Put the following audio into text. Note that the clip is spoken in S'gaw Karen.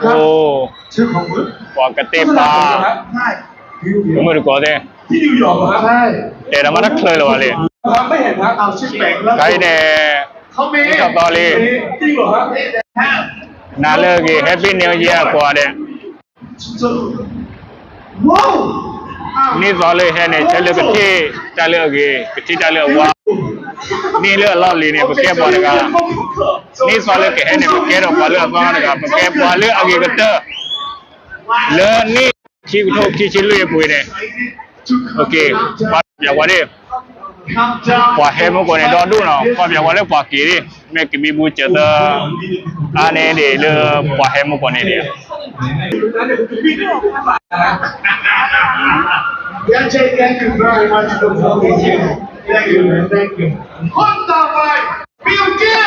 အိၣ် ပှၤကသ့ၣ်ပာ် ကမုၢ်တကိးသ့ၣ် တဲဒီးမ့ၢ်တချုးလၢၤဘၣ်လံ. ခဲအံၤန့ၣ် နံၣ်သီသီလံ နၤလၢအဂ့ၤ Happy New Year ကိးဂၤဒဲး. နံၣ်သီလၢဟဲန့ၣ် ဆၢလၢကထံၣ်တၢ်လၢအဂ့ၤ ကထံၣ်တၢ်လၢအဝါ, နံၣ်လၢအလီၢ်လံၤန့ၣ် ပကဲပှၤတဂၤ, နံၣ်သီလၢကဟဲန့ၣ် ပကဲထီၣ်ပှၤလၢအသီတဂၤ, ပကဲပှၤလၢအဂ့ၤကတၢၢ် လၢနံၣ်ခံကထိခံဆံလွံၢ်အပူၤန့ၣ်, ပၢ်ပၠးကွၢ်ဒ့ၣ်, ပှၤဟဲမူကီၢ်န့ၣ်ဒီဒူၣ်နီၤ, ပၢ်ပၠးကွၢ်လၢပှၤက့ၤဒ့ၣ်, မ့ၢ်ကဘံဘူစၢၤသၢ အါန့ၢ်ဒံးလၢပှၤဟဲမူကီၢ်န့ၣ်ဒံး Thank you, thank you very much for coming here. Thank you, man. Thank you. Honda by Bill Gates.